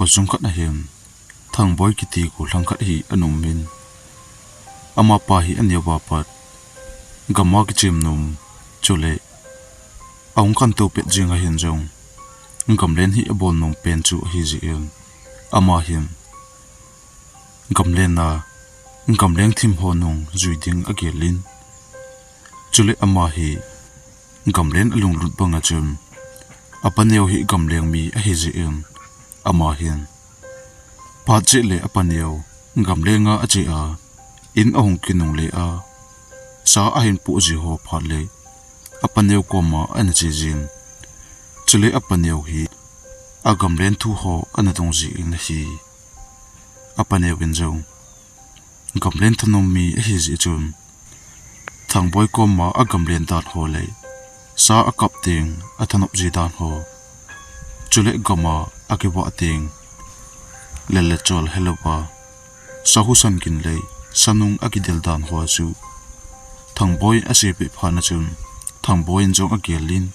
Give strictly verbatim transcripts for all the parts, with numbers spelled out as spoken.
Khosung khat ahin, Thangboi kiti gollhang khat hi ana um in, amapa hi aneo a pat gam a kichem nom, chule ahung khantou pet jing ahin jong, gamlen hi abol nom pen chu ahi jeh in, ama hin gamlen a gamleng thim ho nung jui ding agel in, chule ama hi gamlen alunglut bang a chun, apaneo hi gamleng mi ahi jeh in, ama hin phat cheh le apaneo gamleng a ache a, in ahung kinungle a, sa ahin poh ji ho phat le apaneo koma ana che jin, chule apaneo hi agamlen thu ho ana dong jin ahi. Apaneo in jong gamlen thanom mi ahi jeh chun, Thangboi koma agamlen dan ho le sa akap teng athanop ji dan ho, chule gam a akivah teng lel le chol helouva, sa husa gin le sa nung akidel dan ho chu Thangboi asei peh phat na chun, Thangboi in jong agel in,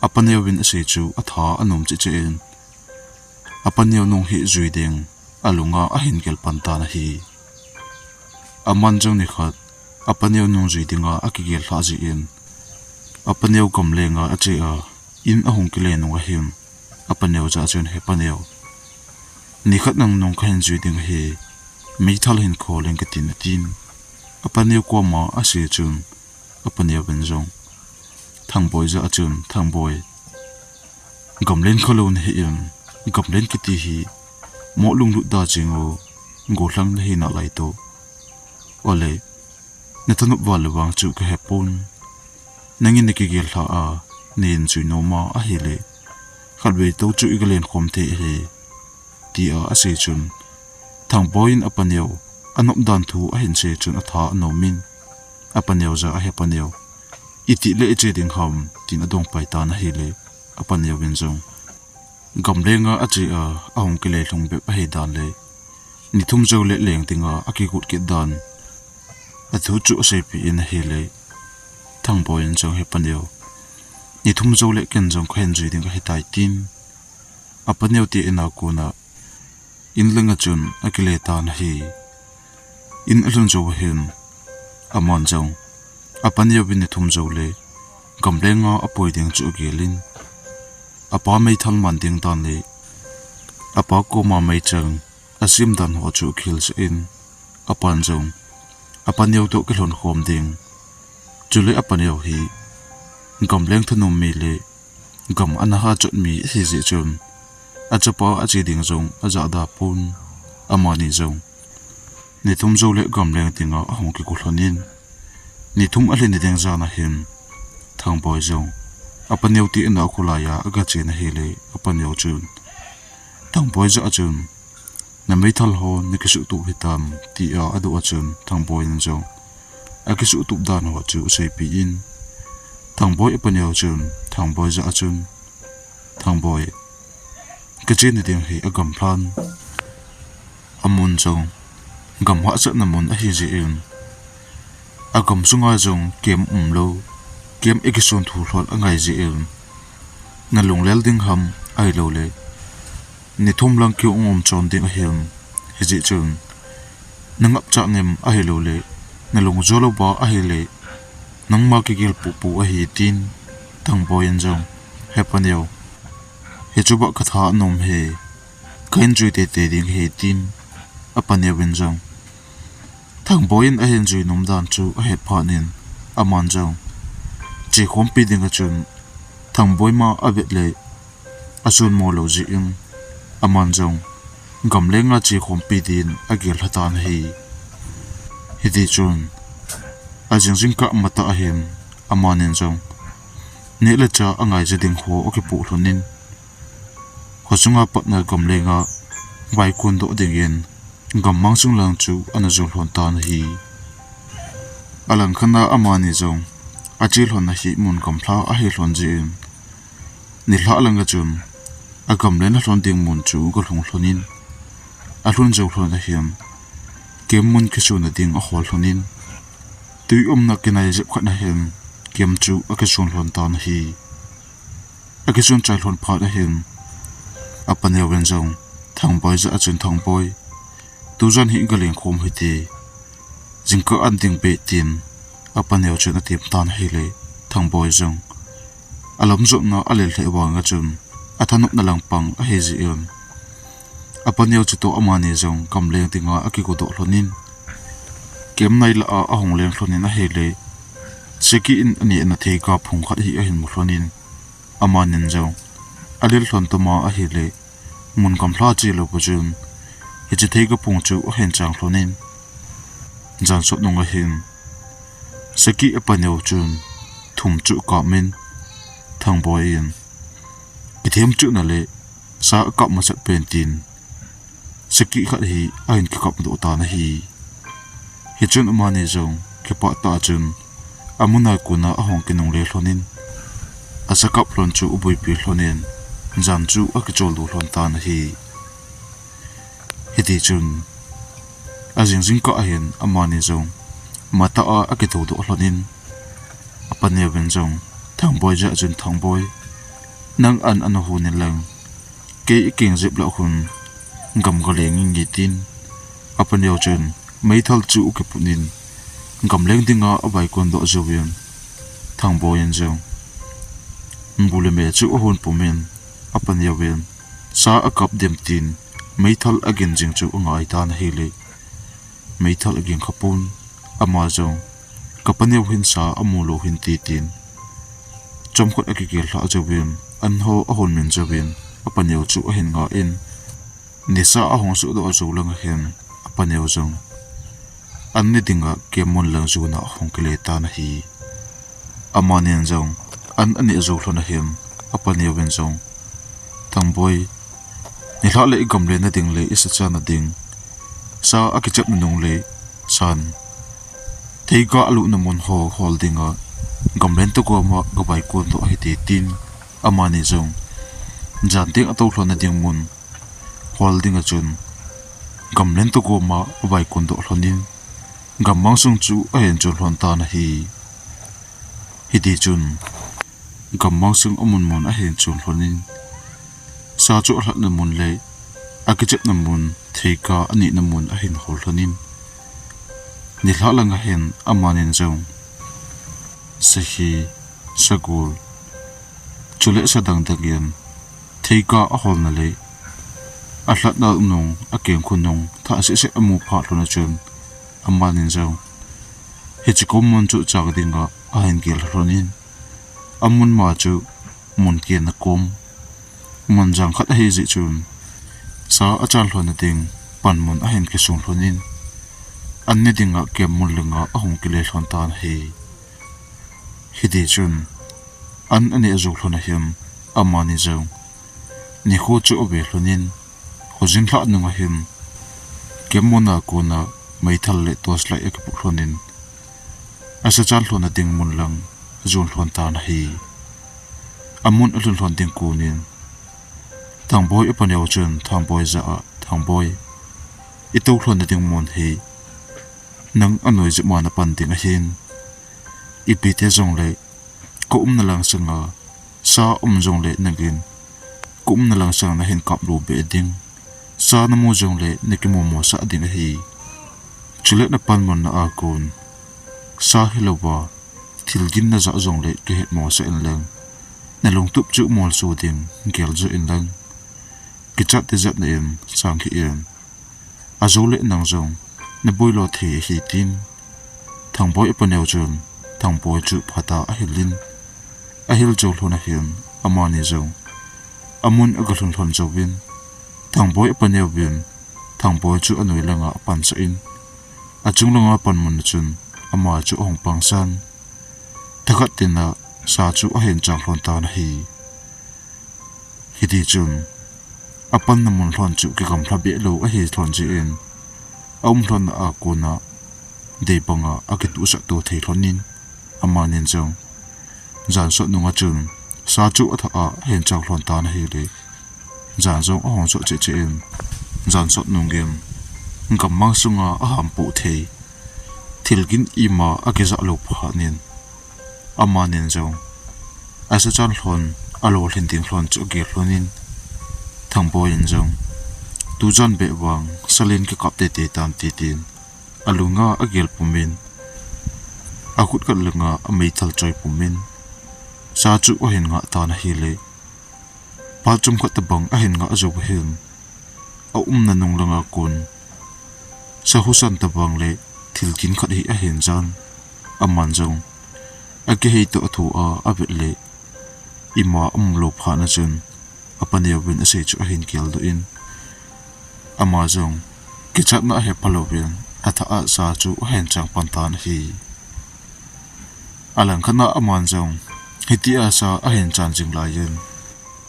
apaneo in asei chu atha anom cheh cheh in, apaneo nung hi jui ding alunga ahin gel pan tan ahi. Aman jong nikhat apaneo nung jui dinga akigel lhah jeh in, apaneo gamleng a ache a, in ahung kile nung ahin, apaneo jah chun, "He paneo, nikhat nang nung kahin jui ding ahi, meithal hin khol in," katin, atin. Apaneo koma asei chun, apaneo in jong Thangboi jah chun, "Thangboi, gamlen khalou nahi in, gamlen kiti hi moh lunglut da jing u gollhang nahi nalai toh. Ole, nathanop val le vang chu kahe pon. Nangin nakigel lhah a, nei in jui nom a ahile, khatvei tou chu igalen khom thei ahi," tia asei chun, Thangboi in apaneo anop dan thu ahin sei chun atha anom in, apaneo jah a, "He paneo, itih le iche ding ham?" tin adong pai tan ahile, apaneo in jong gamleng a ache a, ahung kile lhung bep ahi dan le, ni thum jou le leng dinga akigot kit dan, athu chu aseipeh in ahile, Thangboi in jong, "He paneo, ni thum jou le ken jong kahin jui ding ahitai," tin, apaneo te in a kona in lang a chun akile tan ahi. In alhun jou ahin, aman jong apaneo in ni thum jou le gamleng a apui ding chu agel in, apa meithal man ding dan le apa koma meichang asem dan ho chu akhel sah in, apan jong apaneo toh kilhon khom ding, chule apaneo hi gamleng thanom mi le gam ana hachot mi ahi jeh chun, achapa ache ding jong ajahda pon, amani jong ni thum jou le gamleng dinga ahung kigo lhon in, ni thum alhin ding jan ahin, Thangboi jong apaneo te in a kholai a agache in ahile, apaneo chun Thangboi jah a chun, "Na meithal ho nakisuhtup hitam?" tia adoh a chun, Thangboi in jong akisuhtup dan ho chu aseipeh in, Thangboi apaneo chun Thangboi jah a chun, "Thangboi, kache na ding hi agam lhan, amun jong gam hahsatna mun ahi jeh in, agam sunga jong camp umlou, camp ikison thu lhon angai jeh in, nalunglel ding ham ahiloule ni thum lang keu ngom chon ding ahim, hijeh chun nangapcha nem ahiloule nalung jo louva ahile, nangma kigel pupu ahi," tin, Thangboi in jong, "He paneo, hichu bah katha anom hi, kahin jui teitei ding ahi," tin, apaneo in jong Thangboi in ahin jui nom dan chu ahet phat in, aman jong chekhompi ding a chun Thangboi ma avet le asunmo lou jeh in, aman jong gamleng a chekhompi din agel lha tan ahi. Hiti chun ajing jingkah matah ahin, amani jong neh le chah angaija ding ho akipoh lhon in, khosunga patna gamleng a vaikon doh dingin gammang sung lang chu ana jo lhon tan ahi. Alangkhat a amani jong ache lhon na hi mun gamlha ahi lhon jeh in, nilhah lang a chun agamlen a lhon ding mun chu agalhung lhon in, alhun jou lhon ahin, camp mun kisona ding ahol lhon in, tui umna kinai jep khat ahin camp chu akisun lhon tan ahi. Akisun chai lhon phat ahin, apaneo in jong Thangboi jah a chun, "Thangboi, tujan hi galeng khom hite, jingkah an ding be," tin apaneo chun atem tan ahile, Thangboi jong alamjotna alel lheh vang a chun athanopna lang pang ahi jeh in, apaneo chutoh amani jong gamleng dinga akigodoh lhonin, camp nai lah a ahung leng lhonin ahile, Seki in anehna theiga phung khat hi ahin mu lhonin, amanin jong alel lhon tama ahile, mun gamlha che louva chun hiche theiga phung chu ahin chang lhonin, jan sot nunga hin Seki apaneo chun thum chu akap in, Thangboi in, "Kithem chun nale, sa akap masat pen," tin seki khat hi ahin kikap doh tan ahi. Hichun amani jong kipah tah a chun amun a kona ahung kinungle lhonin, asa kap lhon chu abuipi lhonin, jan chu akicholdo lhon tan ahi. Hiti chun ajing jingkah a hin amani jong matah a akithodoh lhonin, apaneo vin jong, "Thangboi jah a chun, Thangboi, nang an ana hon in lang, kei ikeng jep lah a hin gam galeng inge," tin apaneo chun meithal chu akiput in, gamleng dinga avaikon doh jouvin, Thangboi in jong bu le me chu ahon pum in, apaneo vin sa akap dem tin meithal agin jing chu angai tan ahile, meithal agin khapon, ama jong, "Kapaneo hin sa amu lou hinte," tin chomkhat akigel lhah jouvin, an ho ahon min jouvin, apaneo chu ahin nga in, nisa ahung sohdoh jou lang a hin apaneo jong an ne dinga camp mun lang jona ahung kile tan ahi. Amanin jong an aneh jou lhon a hin apaneo vin jong, "Thangboi, nilhah le igamlen na ding le isa chan na ding, sa akichepna nung le san, theiga alutna mun ho hol dinga gamlen toh koma gavaikon doh hite," tin amani jong jan teng atou lhon na ding mun hol dinga chun gamlen toh koma avaikon doh lhonin, gammang sung chu ahin chon lhon tan ahi. Hiti chun gammang sung amun mun ahin chon lhonin, sa chu alhatna mun le akichepna mun, theiga anehna mun ahin hol lhonin, nilhah lang a hin amanin jong sahi, sagol, chule sa dang dang in theiga aholna le alhatna nung, akengkhun nung thah seh seh amu phat lhon a chun, amanin jong hiche kom mun chu chang dinga ahin gel lhonin, amun ma chu mun kenna kom, mun jang khat ahi jeh chun, sa achan lhon na ding panmun ahin kisung lhonin, an ne dinga camp mun langa ahung kile lhon tan ahi. Hiti chun an aneh jou lhon a hin amani jong nikho chu ave lhonin, khojin lhah nunga hin camp mun a kona meithal le torchlight akiput lhonin, asa chan lhon na ding mun lang ajon lhon tan ahi. Amun alhun lhon ding konin Thangboi apaneo chun Thangboi jah a, "Thangboi, itou lhon na ding mun hi nang anoi jep ma napan ding ahin, ipi te jongle ka umna lang sanga sa um jongle nangin ka umna lang sanga nahin kap lou be ding, sa namu jongle nakimu mo sah ding ahi. Chule napanmun na a kon sa hilouva thil gin najah jongle kihet mo sah in lang, nalungtup chu molso ding gel joh in lang, kichat tijat na in sang hih in, ajou le nang jong naboi lo thei ahi," tin Thangboi apaneo chun Thangboi chu phatah a ahil in, ahil jou lhon a hin amani jong amun aga lhun lhon jouvin, Thangboi apaneo vin Thangboi chu anoi langa apansah in, achung langa panmun a chun ama chu ahung pangsan, thakhat tina sa chu ahin chang lhon tan ahi. Hiti chun apanna mun lhon chu kigamlha behlou ahi lhon jeh in, aum lhon na a kona dei banga akituhsah to thei lhonin, amanin jong jan sot nunga chun sa chu athah a ahin chang lhon tan ahile, jan jong ahung sot cheh cheh in, jan sot nungin gammang sunga ahampoh thei thil gin ima akijah lou phat in, amanin jong asa chan lhon, alolhin ding lhon chu agel lhonin, Thangboi in jong tujan beh vang sa len kikap tete tan," titin alunga agel pumin, akhut khat langa ameithal choi pumin, sa chu ahin ngah tan ahile, phat chomkhat tabang ahin ngah jou hin, aumna nung langa kon sa husa tabang le thil kin khat hi ahin jan. Aman jong akihei toh athu a avet le, ima aum lou phat na chun, apaneo vin asei chu ahin geldoh in, ama jong kichatna ahe phalouvin, athah a sa chu ahin chang pan tan ahi. Alangkhat na aman jong hitia sa ahin chan jing laiyin,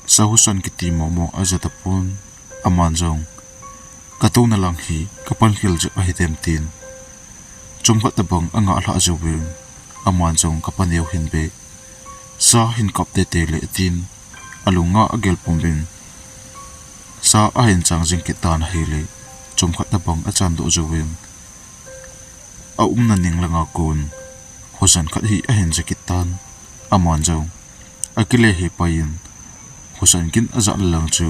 sa husa kiti momo aja tapon, aman jong, "Ka touna lang hi ka pankhel jep ahi dem," tin chomkhat tabang angah lhah jouvin, aman jong, "Ka paneo hin be, sa hin kap tete le," tin alunga agel pumin, sa ahin chang jing kit tan ahile, chomkhat tabang achan doh jouvin, aumna ning langa kon husa khat hi ahin ja kit tan. Aman jong akile hih pai in, husa kin ajah lang chu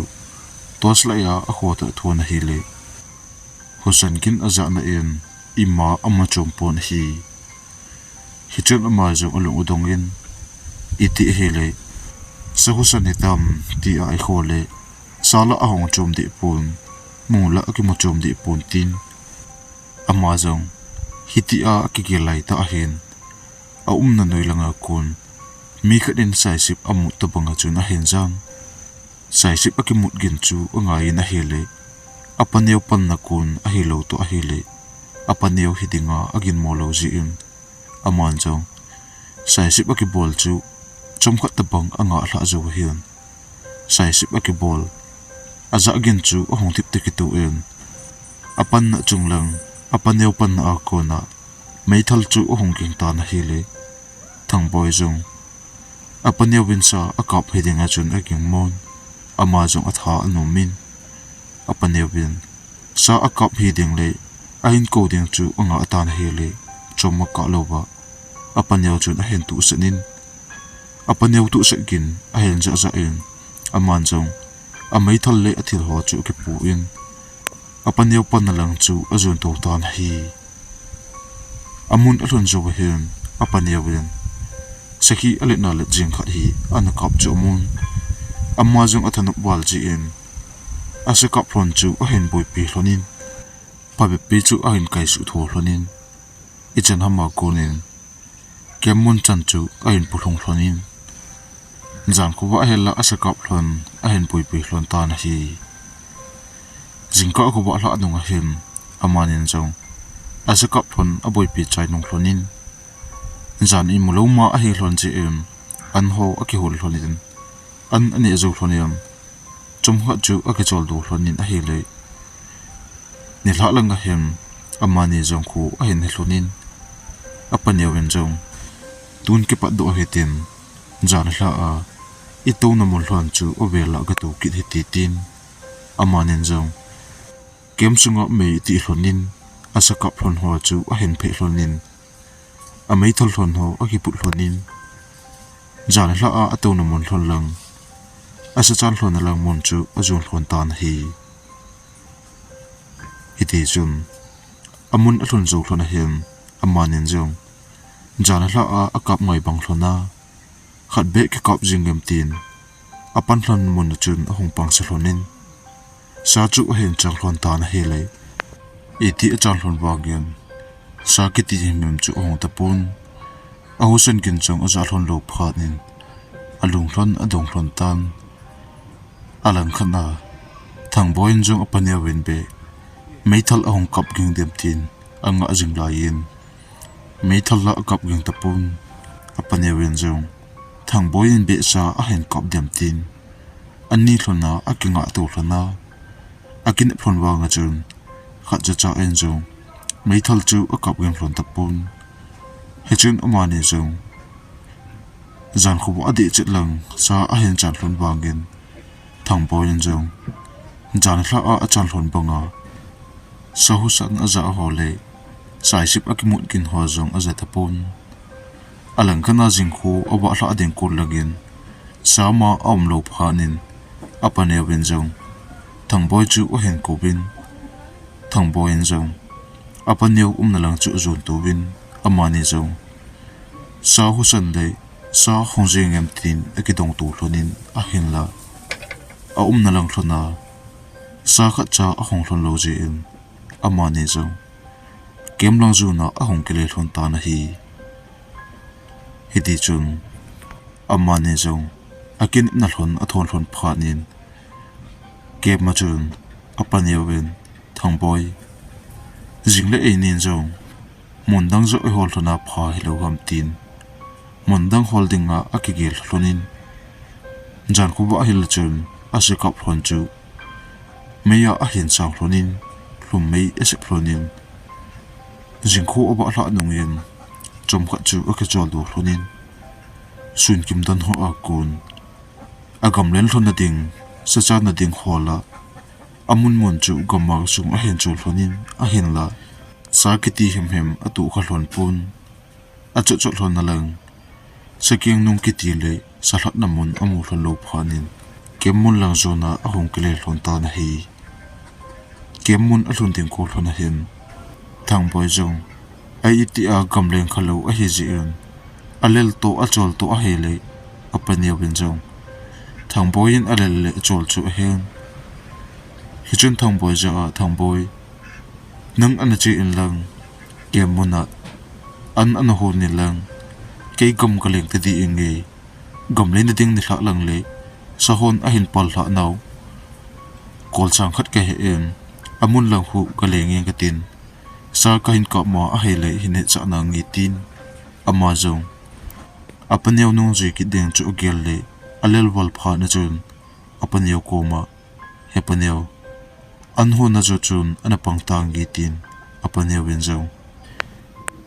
torchlight a akhoh toh thon ahile, husa kin ajahna in ima amu chom pon ahi. Hichun ama jong alung adong in, "Iti ahile sa husa hitam?" tia akhoh le, "Sa la ahung chom deh pon, mu la akimu chom deh pon," tin, ama jong hitia akigel lai tah ahin, aumna noi langa kon mi khat in saisip amut tabang a chun ahin jan. Saisip akimut gin chu angai in ahile, apaneo panna kon ahilou toh ahile, apaneo hi dinga agin mo lou jeh in, aman jong saisip akibol chu chomkhat tabang angah lhah jou hin, saisip akibol ajah gin chu ahung thip tah kitoh in, apanna chung lang, apaneo panna a kona meithal chu ahung ging tan ahile, Thangboi jong apaneo vin sa akap hi dinga chun aging mon, ama jong atha anom in, apaneo vin sa akap hi ding le ahin kou ding chu angah tan ahile, chom akah louva apaneo chun ahin tuhsah in, apaneo tuhsah gin ahin jah jah in, aman jong ameithal le athil ho chu akipu in, apaneo panna lang chu ajon to tan ahi. Amun alhun jou hin, apaneo vin sakhi aletna let jing khat hi ana kap chu amun, ama jong athanop val jeh in, asa kap lhon chu ahin boipi lhon in, phabep pi chu ahin kaisuh tho lhon in, ichan hama kon in, kemmun chan chu ahin pulhung lhon in, jan khovah hela asa kap lhon ahin boipi lhon tan ahi. Jingkah khovah lhah nung ahin, amanin jong asa kap lhon aboipi chai nung lhon in, jan imu lou ma ahi lhon jeh in, an ho akihol lhon in, an aneh jou lhon in, chomkhat chu akichol do lhon in ahile, nilhah lang ahin, amani jong kho ahin he lhon in, apaneo vin jong, "Tun kipat doh ahi tin, jan nilhah a itouna mun lhon chu avel a gatou kit hite," tin, amanin jong, kem sunga mei iti lhon in, asa kap lhon ho chu ahin pheh lhon in, ameithal lhon ho akiput lhon in, jan nilhah a atouna mun lhon lang, asa chan lhon na lang mun chu ajon lhon tan ahi. Hiti chun, amun alhun jou lhon ahin, amanin jong, jan nilhah a akap ngai bang lhon a, khat beh kikap jing em tin, apan lhon mun a chun ahung pangsa lhon in, sa chu ahin chang lhon tan ahile, iti achan lhon vangin, sa kiti himhim chu ahung tapon, ahusa gin jong ajah lhon lou phat in, alung lhon adong lhon tan. Alangkhat na, Thangboi in jong apaneo vin be, meithal ahung kap ging dem tin, angah jing laiyin, meithal la akap ging tapon, apaneo vin jong, Thangboi in be sa ahin kap dem tin, ani lhon a akingah to lhon a, akinep lhon vang a chun, khat cha cha in jong, meithal chu akap ging lhon tapon. Hichun amani jong, jan khovah adeh chet lang, sa ahin chan lhon vangin, Thangboi in jong, jan nilhah a achan lhon banga, sa husa ajah ho le, saisip akimut gin ho jong aja tapon. Alangkhat na jingkho avah lhah ding kon langin, sa ma aum lou phat in, apaneo vin jong, Thangboi chu ahin kouvin, Thangboi in jong apa neo umna lang chu ajon touvin, amani jong sa husan le sa hung jeng em tin akidong to lhonin, ahinla aumna lang lhona sa khatcha ahung lhon lou jeh in, amani jong camp lang jona ahung kile lhon tan ahi. Hiti chun amani jong akinepna lhon athon lhon phat in, camp a chun apa neo in, Thangboi, jing le eini in jong mun dang joh ihol lhona pha hilou ham tin, mun dang hol dinga akigel lhonin, jan khovah ahile chun asa kap lhon chu mei a ahin sang lhonin, lhum mei asep lhonin, jingkho avah lhah nungin, chomkhat chu akichol do lhonin, sun kim don ho a kon, agamlen lhonna ding, sa channa ding hol a, amun mun chu gammang sung ahin chol lhonin, ahinla sa kiti himhim atoh kha lhon pon, achot chot lhon na lang, sakeng nung kiti le salhatna mun amu lhon lou phat in, camp mun lang jona ahung kile lhon tan ahi. Camp mun alhun ding ko lhon ahin, Thangboi jong a iti a gamleng khalou ahi jeh in, alel to achol to ahile, apa neo in jong Thangboi in alel le achol chu ahen. Hichun Thangboi jah a, Thangboi, nang ana che in lang, camp mun a an ana hon in lang, kei gam kaleng tadih inge, gamlei na ding nilhah lang le, sa hon ahin pal lhah nau kolsang khat kahe in, amun lang hu kaleng inge katin, sa kahin kap ma ahile hin hetsah nange tin, ama jong apa neo nungjui kit ding chu agel le, alel val phat na chun apa neo koma, He pa neo, an hon na jo chun ana pang tange tin, apa neo in jong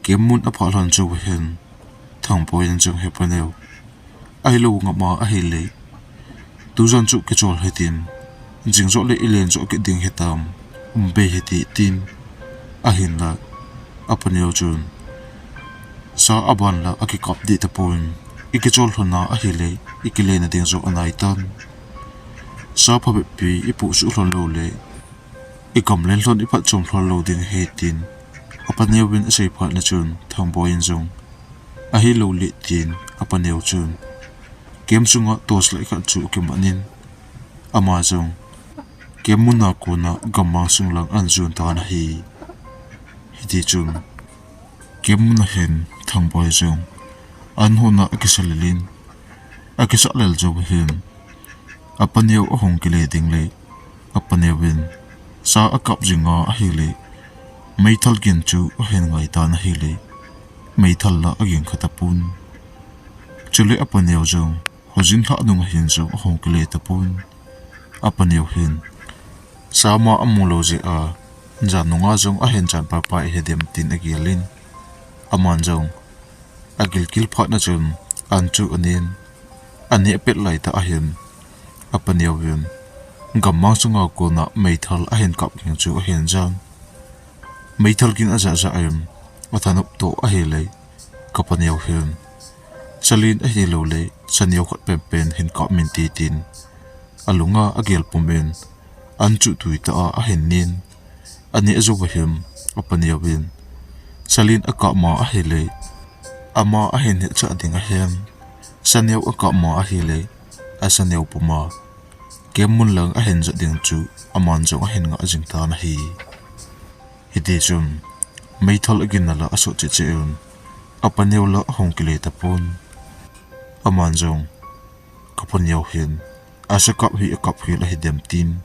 camp mun aphah lhon jou hin, Thangboi in jong, He pa neo, ahilou ngap ma ahile, tujan chu kichol hitin, jing joh le ilen joh kit ding hitam, um bei hite tin, ahinla apa neo chun, sa aban la akikap deh tapon, ikichol lhon na ahile, ikile na ding joh anai tan. Sa phabep pi ipohsuh lhon lou le, igamlen lhon iphatchom lhon lou ding ahi tin, apa neo in asei phat na chun, Thangboi in jong, ahilou le tin, apa neo chun camp sunga torchlight khat chu akiman in, ama jong camp mun a kona gammang sung lang ahin jon tan ahi. Hiti chun camp mun a hin Thangboi jong an hon a akisalel in, akisalel jou hin, apa neo ahung kile ding le, apa neo in sa akap jing a ahile, meithal gin chu ahin ngai tan ahile, meithal la aging kha tapon. Chule apa neo jong hojin lhah nung a hin jong ahung kile tapon. Apa neo hin sa ma amu lou jeh a, jan nunga jong ahin jan paipai hidem tin agel in, aman jong agilkel phat na chun an chu anen, aneh pet lai tah a hin, apa neo in gammang sunga kona meithal ahin kap ging chu ahin jan. Meithal gin ajah jah in, athanop toh ahile, kapa neo hin, sa len ahilou le, sa neo khat penpen hin kap min te tin, alunga agel pum in, an chu tui tah a ahin nen. Aneh jou a hin, apa neo in, sa len akap ma ahile, ama ahin hetsah ding ahin, sa neo akap ma ahile, asa neo puma camp mun lang ahin jot ding chu aman jong ahin ngah jing tan ahi. Hiti chun meithal agin na la asot cheh cheh un, apa neo la ahung kile tapon. Aman jong, kapa neo hin asa kap hi akap khel ahidem tin,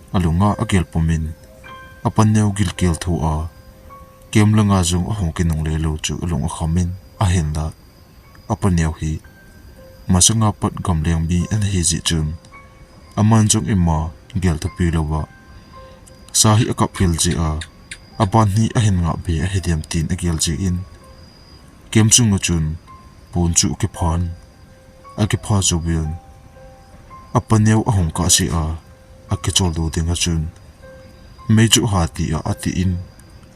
alunga agel pum in, apa neo gilkel tho a, camp langa jong ahung kinungle lou chu alung akham in, ahinla apa neo hi masanga pat gamleng mi ana hi jeh chun, aman jong ima gel thupi louva, sa hi akap khel jeh a, aban hi ahin ngah be ahidem tin agel jeh in, camp sunga chun pon chu akiphan. Akipha jouvin, apa neo ahung kahse a, akicholdo ding a chun, mei chu ha ti a ati in,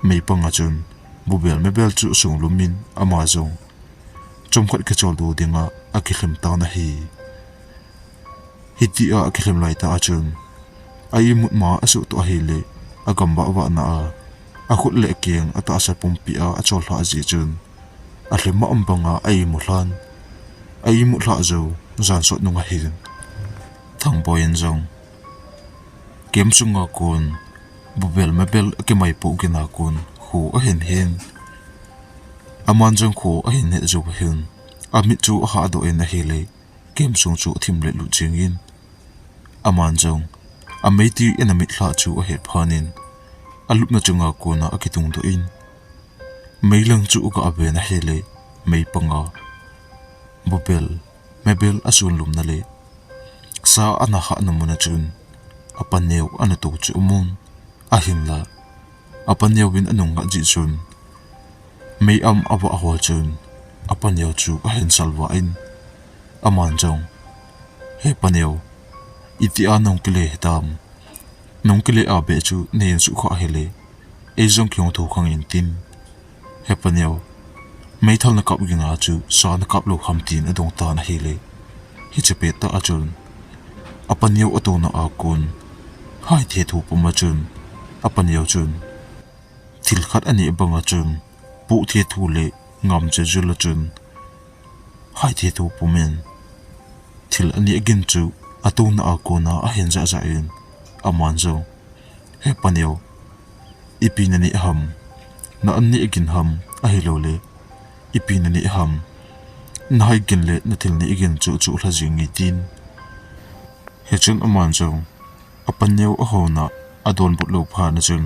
mei panga chun bubel mebel chu asunglum in, ama jong chomkhat kicholdo dinga akilhem tan ahi. Hitia akilhem laitah a chun, a imut ma a suh toh ahile, a gam vah vah na a, a khut le a keng a tahsa pumpi a a chol lhah jeh chun, a lhem a um banga a imut lhan. A imut lhah jou, jan sot nung ahin, Thangboi in jong camp sunga kon, bubel mebel a kimai poh gin a kon, kho a hin hin. Aman jong kho a hin het jou hin, a mit chu a hah doh in ahile, camp sung chu a thim le lut jing in. Aman jong, a meiti in a mit lhah chu a het phat in, a lupna chunga kona a kitung doh in. Meilang chu a ga ven ahile, mei panga, bubel mebel a sun lumna le sa a na hahna mun a chun, a paneo a na to chu a mun. Ahinla, a paneo vin a nung ngah jeh chun, mei am a vah ho chun, a paneo chu a hin salvah in. Aman jong, "He paneo, itia nung kile hitam? Nung kile a beh chu nei in suh kha ahile, ei jong kihung tho khang in," tin. "He paneo, meithal na kap ging a chu sa na kap lou ham?" tin a dong tan ahile. Hiche pet tah a chun, a paneo a tona a kon, haithe thu pum a chun, a paneo chun, thil khat a neh bang a chun, puhthe thu le ngam che jul a chun, haithe thu pum in, thil a neh gin chu a tona a kona a hin jah jah in, aman jong, "He paneo, ipi na neh ham? Na an neh gin ham, ahilou le ipi na neh ham? Na hai gin le na thil neh gin chu chu lha jing nge," tin. Hichun aman jong, a paneo a hona a donbut lou phat na chun,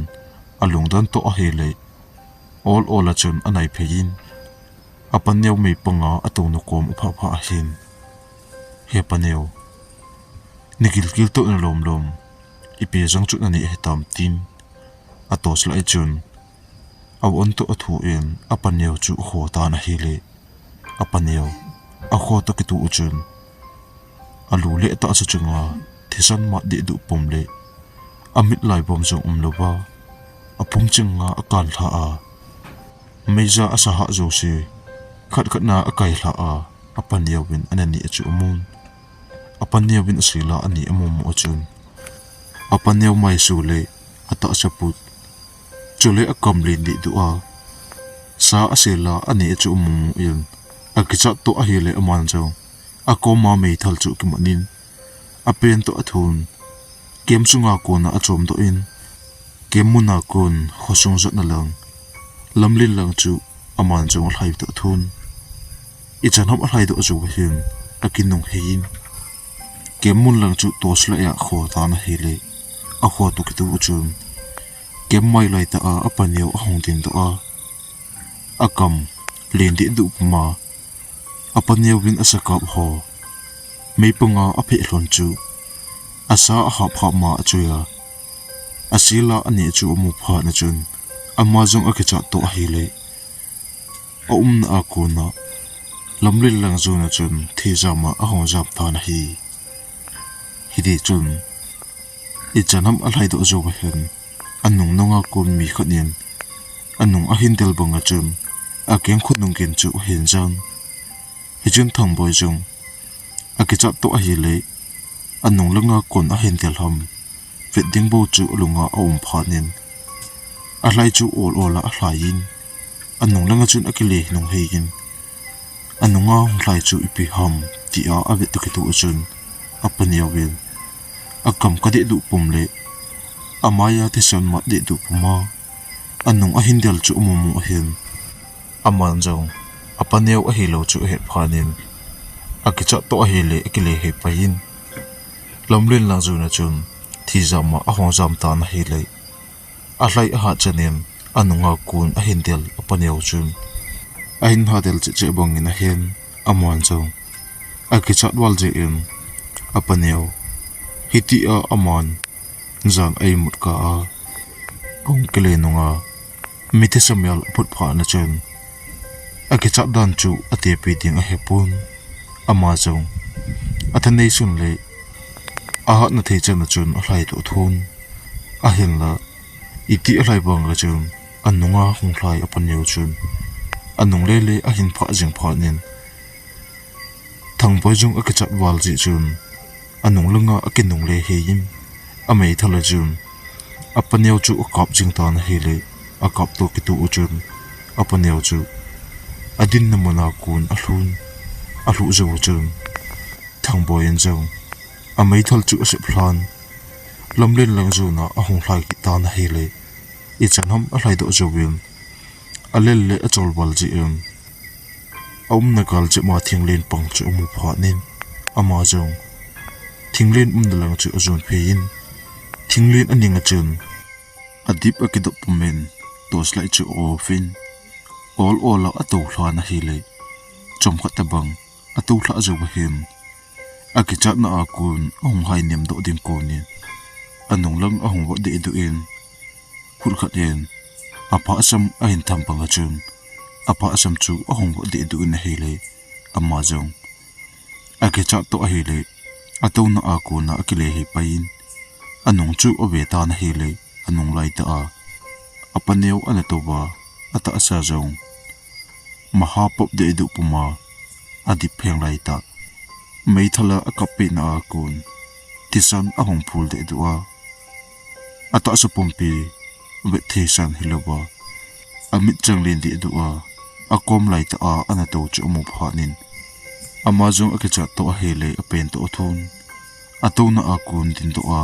a lungdon toh ahile, ol ol a chun a nai phei in, a paneo mei panga a tona kom a phah phah ahin, "He paneo, na gilkel toh na lom lom, ipi jong chu na neh hitam?" tin. A torch light chun, a von toh a thu in, a paneo chu a kho tan ahile, a paneo a kho toh kitoh a chun, a lu le a tahsa chunga thisan mat dehduh pum le a mit lai bom jong um louva, a pum chunga a kan lha a, meija a sa hah jouse khat khat na a kai lha a, a paneo vin a na neh chu a mun. A paneo vin a sela a neh a mumu a chun, a paneo maisu le a tahsa put, chule a kam len dehduh a, sa a sela a neh chu a mumu in, a kichat toh ahile aman jong, a koma meithal chu kimat in, a pen toh a thun, camp sunga kona a chom doh in, camp muna kon khosung jotna lang, lamlen lang chu aman jong a lhai toh a thun. Ichan ham a lhai doh jou ahin, a kinung hei in, camp mun lang chu torch light a kho tan ahile, a kho toh kitoh a chun, camp mai lai tah a a paneo a hung ding doh a, a kam len dehduh pum a, a paneo vin a sa kap ho mei panga a pheh lhon chu, a sa a hap hap ma a choi a, a sela a neh chu a mu phat na chun, ama jong a kichat toh ahile, a umna a kona lamlen lang jon a chun thijam a a hung jam tan ahi. Hiti chun, ichan ham a lhai doh jou ahin, a nung nunga kon mi khat in, a nung a hin del bang a chun, a keng khonung gin chu a hin jan. Hichun Thangboi jong, a kichat toh ahile, a nung langa kon a hin del ham, vet ding bou chu a lunga a um phat in, a lhai chu ol ol a a lhai in, a nung langa chun a kile nung hei in, a nunga hung lhai chu ipi ham, tia a vet toh kitoh a chun, a paneo vin, a kam ka dehduh pum le, a maija thisan mat dehduh pum a, a nung a hin del chu a mumu ahin, aman jong, a paneo ahilou chu a het phat in, a kichat toh ahile a kile hei pai in, lamlen lang jon a chun thijam a a hung jam tan ahile, a lhai a hat chan in, a nunga kon a hin del a paneo chun, a hin ha del cheh cheh bang in ahin, aman jong, a kichat val jeh in, a paneo, hitia aman jan a imut kah a, a hung kile nunga, mi thisa mel a put phat na chun, a kichat dan chu a tepi ding a hepon, ama jong, a thanei sun le, a hatna thei chan a chun a lhai toh a thun, ahinla, iti a lhai bang a chun, a nunga hung lhai a paneo chun, a nung le le a hin phah jing phat in, Thangboi jong a kichat val jeh chun, a nung langa a kinung le hei in, Ameithal a chun apaneo chu akap jing tan ahile, akap toh kitoh a chun apaneo chu adinna mun a kon alhun, alhuh jou a chun Thangboi in jong ameithal chu asep lhan, lamlen lang jon a ahung lhai kit tan ahile, ichan ham alhai doh jouvin, alel le achol val jeh in, aumna gal jep ma thinglen pang chu amu phat in, ama jong thinglen umna lang chu ajon phei in, thinglen aning a chun adip akidop pum in, torchlight chu a-off in, ol ol a atou lhan ahile, chomkhat tabang atou lhah jou ahin, akichatna a kon ahung hai nem doh ding kon in, anung lang ahung vot deh duh in, khut khat in apha sam ahin tham bang a chun, apha sam chu ahung vot deh duh in ahile, ama jong akichat toh ahile, atouna a kon a akile hih pai in, anung chu ave tan ahile, anung lai tah a apaneo ana tou va, atahsa jong maha pop deh duh pum a adip pheng lai tah, meithal a akap pehna a kon thisan ahung phul deh duh a, atahsa pumpi vet thei san hilouva, amit chang len deh duh a, akom lai tah a ana tou chu amu phat in, ama jong akichat toh ahile apen toh athun, atouna a kon din doh a,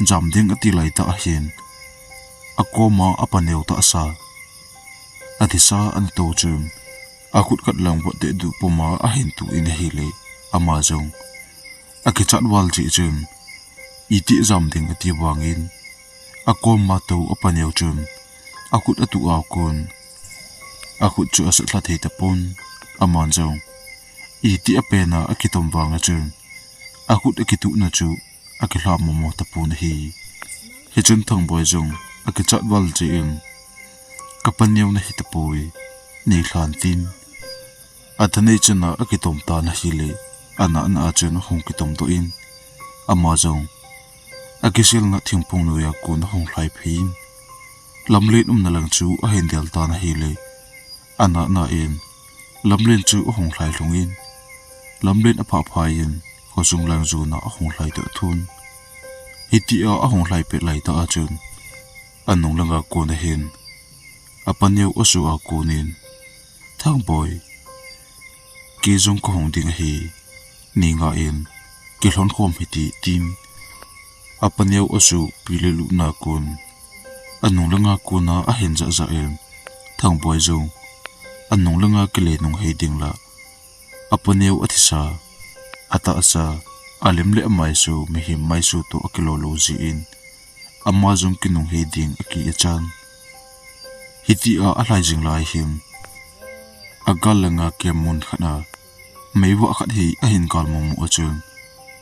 jam ding ati lai tah ahin, akom a apaneo tahsa athisa ana tou chun, akhut khat lang vot deh duh pum a ahin tu in ahile, ama jong akichat val jeh chun, iti jam ding ati vangin, akom a tou apaneo chun akhut atuh a kon akhut chu asat lha thei tapon, aman jong iti apen a akitom vang a chun, akhut akituhna chu akilha momo tapon ahi. Hichun Thangboi jong akichat val jeh in, kapaneo nahi tapoi, nei lhan tin, athanei chan a akitom tan ahile, anahna a chun ahung kitom doh in, ama jong akiselna thingphung noi a kon ahung lhai phei in, lamlen umna lang chu ahin del tan ahile, anahna in lamlen chu ahung lhai lhung in, lamlen aphah phah in, khosung lang jon a ahung lhai doh thun. Hiti a ahung lhai pet lai tah a chun, anung lang a kon ahin, apaneo asu a kon in, Thangboi, kei jong kahung ding ahi, nei ngah in, kilhon khom hite, tin apaneo asu pi le lutna kon, anung lang a kon a ahin jah jah in, Thangboi jong anung lang a kile nung hei ding lah, apaneo athisa, atahsa, alem le amaisu mihem maisu toh akilolo jeh in, ama jong kinung hei ding aki achan. Hiti a alhai jing lai hin, agal lang a camp mun khat a meivah khat hi ahin gal momo a chun,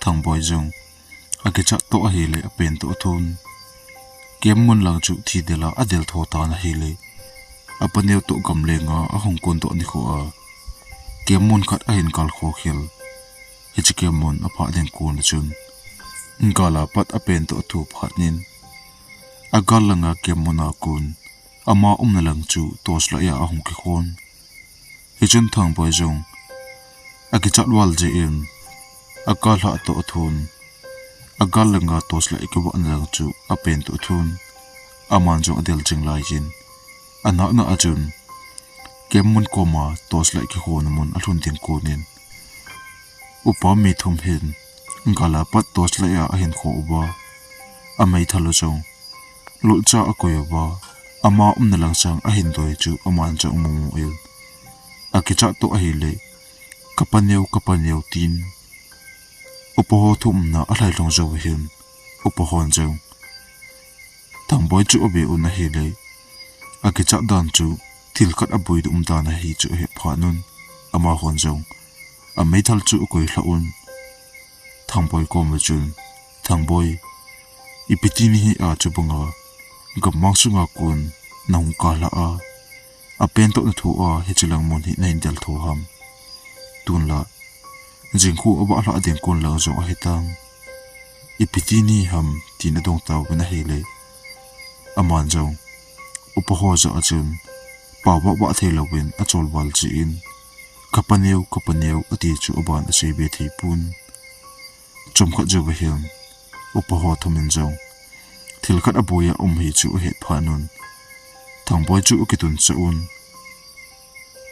Thangboi jong akichat toh ahile apen toh athun. Camp mun lang chu thi del a adel tho tan ahile, apaneo toh gamleng a ahung kon toh nikho a, camp mun khat ahin gal kho khel. Hiche camp mun aphah ding kon a chun, gal a pat apen toh athu phat in, agal lang a camp mun a kon ama umna lang chu torchlight a ahung kikhon. Hichun Thangboi jong akichat val jeh in, agal lhah toh athun, agal lang a torchlight kivahna lang chu apen toh athun. Aman jong adel jing lai in, anahna a chun camp mun kom a torchlight kikhona mun alhun ding kon in, upa mi thum hin gal a pat torchlight a ahin kho uva, ameithal u jong lolcha akoi uva, ama umna lang sang ahin doi chu aman jong amu mu in, akichat toh ahile, kapaneo, kapaneo, tin upa ho thu umna alhai lhung jou hin, upa hon jong Thangboi chu ave un ahile, akichat dan chu thil khat aboi dum dan ahi chu ahet phat un, amahon jong ameithal chu akoi lhah un, Thangboi kom a chun, Thangboi, ipi ti ni hi a chu banga gammang sunga kon nahung kal lhah a, apen toh nathoh a hiche lang mun hi nahin del tho ham? Tun la jingkhu avah lhah ding kon lang jong ahitan, ipi ti ni ham, tin adong tauvin ahile, aman jong upa ho jah a chun pao vah vah thei louvin achol val jeh in, kapaneo, kapaneo ati chu aban asei be thei pon. Chomkhat jouva hin Upa ho thum in jong thil khat aboi a um hi chu ahet phat un, Thangboi chu akitun chah un.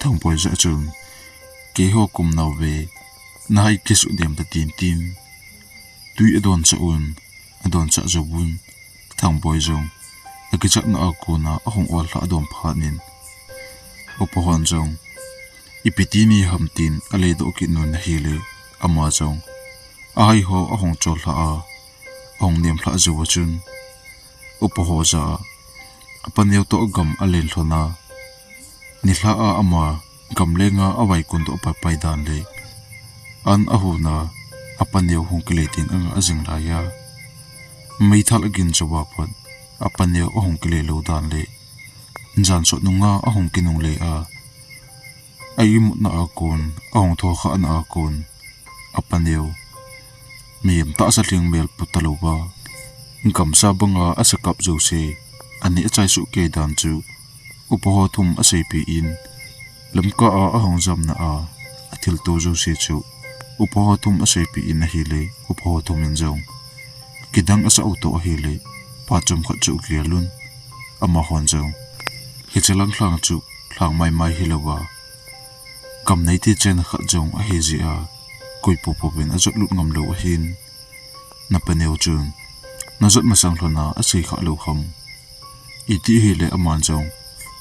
Thangboi jah chun, "Keiho kum nau ve, nahai kisuh dem ta tin," tin tui adon chah un, adon chah jou un. Thangboi jong akichatna a kona ahung ol lhah adom phat in, Upa hon jong, "Ipi ti ni ham," tin aleidoh kit un ahile, ama jong ahai ho ahung chol lhah a, ahung nem lhah jou a chun, Upa ho jah a, apa neo toh gam alen lhon a, nilhah a ama gamlenga avai kun doh pai pai dan le, an ahon a, apa neo hung kile ding anga ajing lai a, meithal agin jou a pat apa neo ahung kile lou dan le, jan sot nunga ahung kinungle a, a imutna a kon, ahung thokha na a kon, apa neo mihem tahsa lhing mel pu talou va, gamsa banga asa kap jouse, aneh achai soh kei dan chu Upa ho thum aseipeh in, Lamka a ahung jamna a, athilto jouse chu Upa ho thum aseipeh in ahile, Upa ho thum in jong kidang asah u toh ahile, phat chomkhat chu agel un. Amahon jong, hiche lang lhang chu lhang maimai hilouva, gam neite chenna khat jong ahi jeh a, koi popo in ajot lut ngam lou ahin. Napa neo chun, najot masang lhon a asei kha lou ham? Iti hile aman jong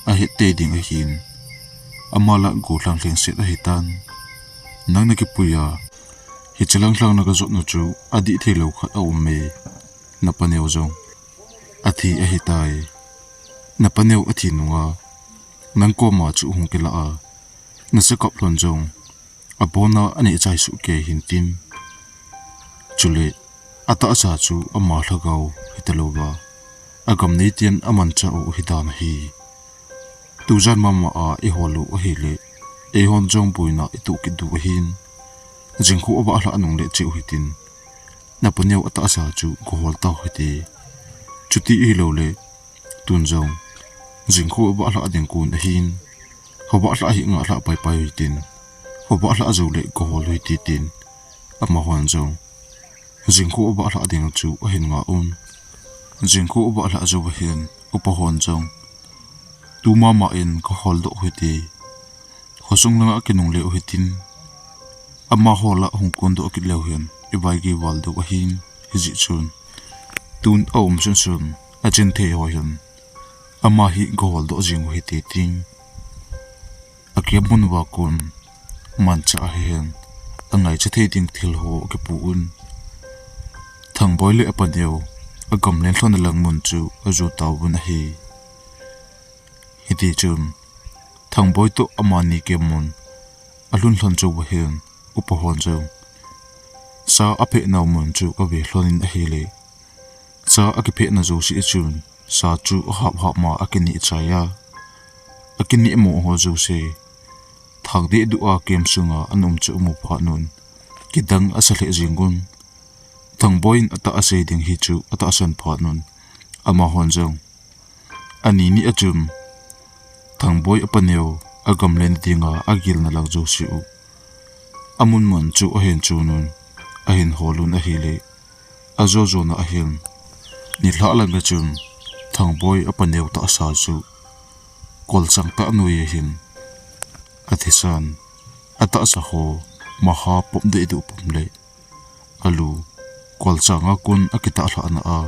ahet tei ding ahin, ama lah gollhang lhengset ahitan. Nang nakipui a, hiche lang lhang naga jot nu chu adih thei lou khat aum e. Napa neo jong athi ahitai. Napa neo athi nunga nang koma chu hung kilah a, nasa kap lhon jong abona aneh achai soh kei hin tin. Chule atahsa chu ama lhagao hita louva, agam neiten amanchah u ahi dan ahi. Tujan mama a ihol u ahile, eihon jong boina itoh kit diu ahin. Jingkho avah lhah nung le cheu hitin, Napa neo atahsa chu gahol tau hite. Chuti hilou le, tun jong jingkho avah lhah ding kon ahin. Khovah lhah hi ngah lhah paipai u hitin, khovah lhah jou le gahol u hite tin, amahon jong jingkho avah lhah ding chu ahin ngah un. Jingkho avah lhah jou ahin, Upa hon jong, tu mama in kahol doh u hite. Khosung langa kinungle u hitin, amaho lah hung kon doh kit leu hen, ivaigei val diu ahin, hijeh chun tun aum sunsun, achin thei ho hin, ama hi gahol doh jing u hite tin, akemmun uva kon manchah ahi hen, angaicha thei ding thil ho akipu un. Thangboi le apa neo agamlen lhonna lang mun chu ajo tauvin ahi. Hiti chun, Thangboi toh amani kemmun alhun lhon jou ahin, Upa hon jong sa apheh nau mun chu ave lhon in ahile, sa akiphehna jouse chun, sa chu ahap hap ma akineh chai a, akineh mo ho jouse, thang dehduh a kem sunga ana um chu amu phat un, kidang asa lheh jeng un. Thangboi in atah asei ding hi chu atahsan phat un, amahon jong, ani ni a chun, Thangboi apa neo agamlen dinga agilna lang jouse u, amun mun chu ahin chon un, ahin hol un ahile, ajo jona ahin, nilhah langa chun, Thangboi apa neo tahsa chu kolchang tah noiya hin, athisan, atahsa ho, maha pom dehduh pom le, alu, kolchanga kon akitah lhahna a,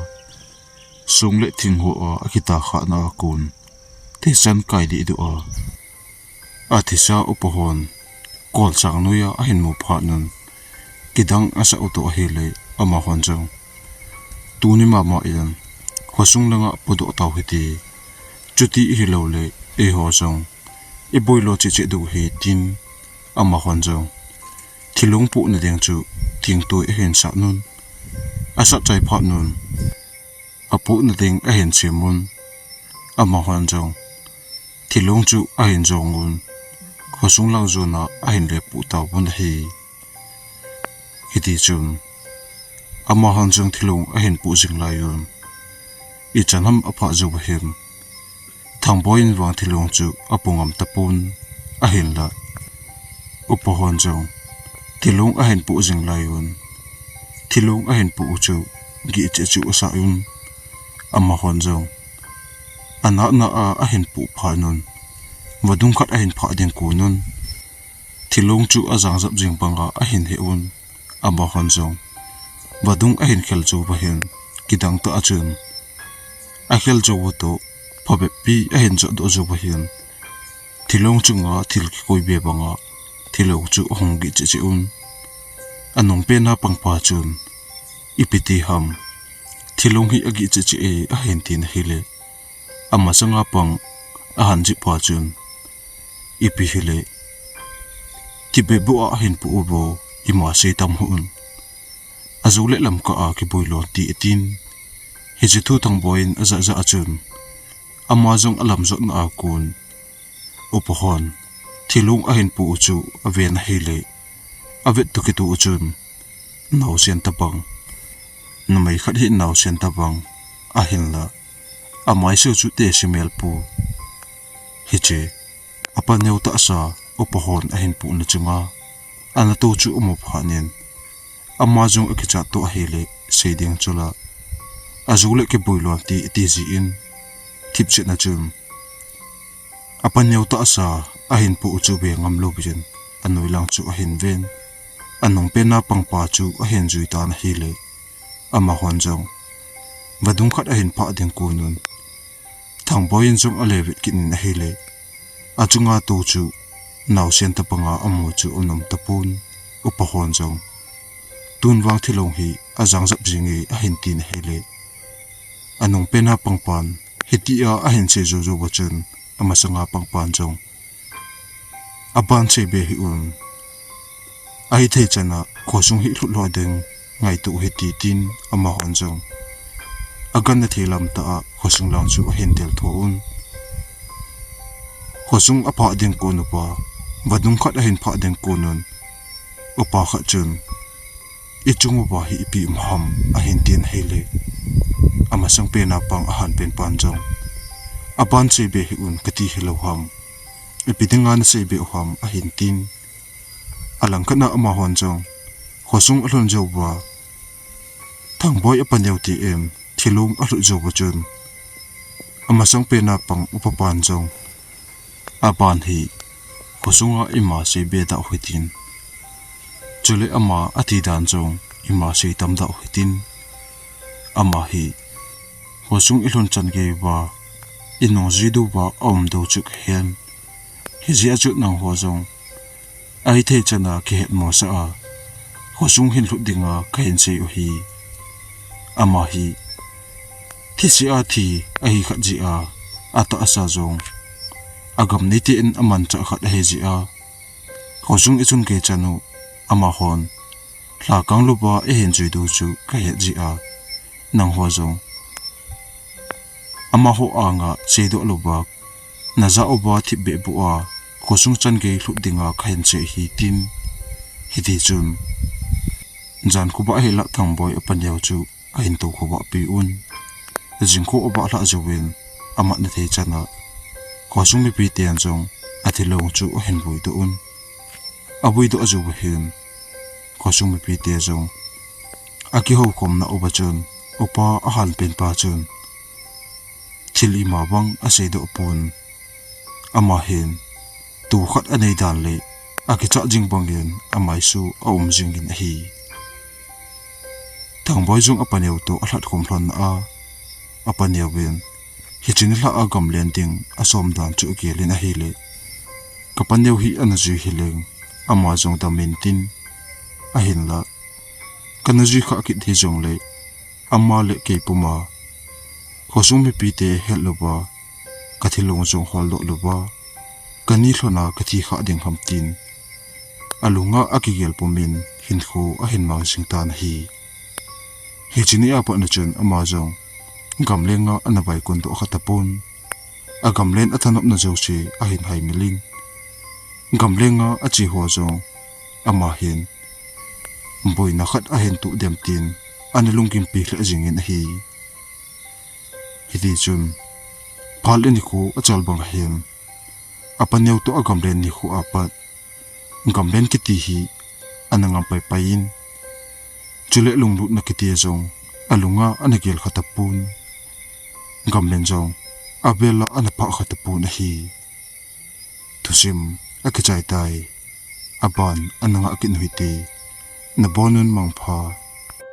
song le thing ho a akitah khahna a kon, thisan kai dehduh a, athisa Upa hon kolchang noiya ahin mu phat un, kidang asah u toh ahile, amahon jong, tuni mama in khosung langa podoh tau hite. Chuti hilou le, eiho jong iboilo cheh cheh diu ahi tin, amahon jong thilong pohna ding chu thingtoi ahin sat un, asat chai phat un, apohna ding ahin sem un, amahon jong thilong chu ahin jong un, khosung lang jona ahin le poh tauvin ahi. Hiti chun, amahon jong thilong ahin poh jing lai un, ichan ham aphah jou ahin, Thangboi in vang thilong chu apoh ngam tapon, ahinla, Upa hon jong thilong ahin poh jing lai un, thilong ahin poh u chu gih cheh cheh u asah un. Amahon jong anatna a ahin puh phat un, vadung khat ahin phah ding kon un, thilong chu ajang jap jing banga ahin heh un. Amahon jong vadung ahin khel jou uva hin, kidang tah a chun akhel jou u toh phabep pi ahin jot doh jou uva hin, thilong chunga thil kikoi be banga thilong chu ahung gih cheh cheh un. Anung pena pangpa chun, "Ipi ti ham, thilong hi agih cheh cheh e," ahin tin ahile, amasanga pang ahan jih pa chun, "Ipi hile, thipbeh buh a ahin puh u bou, ima sei tam hih un. Ajou le lamkah a kiboi lon ti," atin. Hiche thu Thangboi in ajah jah a chun, ama jong alam jotna a kon, upa hon thilong ahin puh u chu aven ahile, avet toh kitoh u chun, naosen tabang, numei khat hi naosen tabang, ahinla amaisu chu tesi mel pu. Hiche apaneo tahsa upa hon ahin puhna chunga anato chu amu phat in, ama jong akichat toh ahile, sei ding chu la, ajou le kiboi lon ti, ati jin, thipchetna chun, apaneo tahsa ahin puh u chu ve ngam louvin, anoi lang chu ahin ven. Anung pena pangpa chu ahin jui tan ahile, amahon jong vadung khat ahin phah ding kon un. Thangboi in jong ale vet kit in ahile, achunga to chu naosen tabanga amu chu anom tapon. Upa hon jong, "Tun vang thilong hi ajang jap jing e," ahin tin ahile, anung pena pangpan hitia ahin sei jou jou uva chun, amasanga pangpan jong, "Aban sei be hih un. Ahithei chan a khosung hi lhut lhon ding ngaito u hite," tin, amahon jong aganna thei lam tah a khosung lang chu ahin del tho un. Khosung aphah ding kon uva, vadung khat ahin phah ding kon un, upa khat chun, "Ichung uva hi ipi um ham?" ahin tin ahile, amasang pena pang ahan pen pan jong, "Aban sei be hih un, kati hilou ham. Ipi dinga nasei be u ham?" ahin tin. Alangkhat na amahon jong, khosung alhun jou uva, Thangboi apaneo ti em, thilong alhut jou uva chun, amasang pena pang upa pan jong, "Aban hi khosunga ima sei be da u hitin, chule ama ati dan jong ima sei tam da u hitin, ama hi khosung ilhun chan gei uva, inung jui diu va aum diu chu kahen. Hijeh a chu nangho jong ahithei chan a kihet mosah a, khosung hin lhut dinga kahin sei u ahi. Ama hi thise a thi ahi khat jeh a, atahsa jong agam neite in amanchah khat ahi jeh a, khosung ichun gei chan u, amahon lhakang louva eihin jui diu chu kahet jeh a, nangho jong amaho anga seidoh louva, najah uva thipbeh buh a khosung chan gei lhut dinga kahin sei ahi," tin. Hiti chun, jan khu bah hi la Thangboi apaneo chu ahin tou khu bah pi un. Jing khu abah lhah jouvin, amat na thei chan a, khosung mipi ten jong athilong chu ahin vui doh un. Avui doh jou uva hin, khosung mipi te jong akihoukhomna uva chun, upa ahan pen pa chun thil ima vang asei doh pon. Ama hin tu khat anei dan le akichat jing bangin amaisu aum jingin ahi. Thangboi jong apaneo toh alhat khom lhon a, apaneo vin, hiche nilhah a gamlen ding asom dan chu agelin ahile, "Kapaneo hi ana jui hileng, ama jong dam in," tin, ahinla, "Kana jui kha kit hijongle, ama le kei puma khosung mipi te het louva, kathilong jong holdoh louva, kani lhona kathi kha ding ham," tin, alunga akigel pumin hinkho ahin mang jing tan ahi. Hiche ni a pat na chun ama jong gamlenga ana vaikon doh kha tapon. Agamlen athanopna jouse ahin haimil in, gamlenga ache ho jong ama hin boina khat ahin toh dem tin ana lunggimpi lheh jingin ahi. Hiti chun, phat le nikho achal bang ahin, apaneo toh agamlen nikho a pat, gamlen kiti hi ana ngam pai pai in, chule lunglutna kiti jong alunga ana gel kha tapon. Gamlen jong abel a ana pah kha tapon ahi. Thusim akichai tai. Aban ana ngah kit u hite. Nabonun mangpha.